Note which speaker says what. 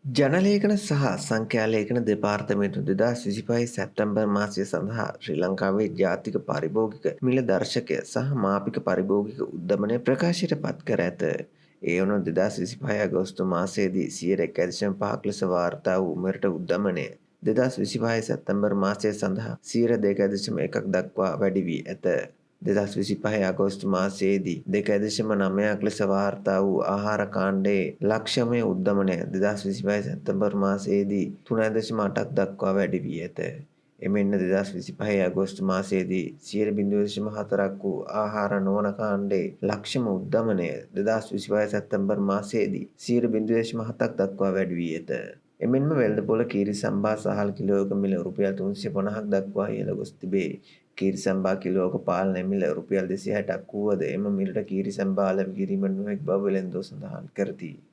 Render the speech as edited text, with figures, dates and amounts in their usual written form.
Speaker 1: ජනලේඛන සහ සංඛ්‍යාලේඛන දෙපාර්තමේන්තුව 2025 සැප්තැම්බර් මාසය සඳහා ශ්‍රී ලංකාවේ ජාතික පරිභෝගික මිල දර්ශකය සහ මාපික පරිභෝගික උද්දමනය ප්‍රකාශයට පත් කර ඇත. ඒ අනුව 2025 අගෝස්තු මාසයේදී 1.5ක් ලෙස වාර්තා වූ මෙරට උද්දමනය 2025 සැප්තැම්බර් මාසය සඳහා 2.1ක් දක්වා වැඩි වී ඇත. 2025 අගෝස්තු මාසයේදී 2.9ක් ලෙස වාර්තා වූ ආහාර කාණ්ඩයේ ලක්ෂ්‍යමය උද්දමනය 2025 සැප්තැම්බර් මාසයේදී 3.8ක් දක්වා වැඩි වී ඇත. එමෙන්ම 2025 අගෝස්තු මාසයේදී 0.4ක් වූ ආහාර නොවන කාණ්ඩයේ ලක්ෂ්‍යම උද්දමනය 2025 සැප්තැම්බර් මාසයේදී 0.7ක් දක්වා වැඩි වී ඇත. එමෙන්ම වෙළඳපොළ කීරි සම්බා සහල් කිලෝයක මිල රුපියල් 350ක් දක්වා ඉහළ ගොස් තිබේ. කීරි සම්බා කිලෝක පාලන මිල රුපියල් 260ක් වුවද එම මිලට කීරි සම්බා අලෙවි කිරීමට නොහැකි බව වෙළෙන්දෝ සඳහන් කරති.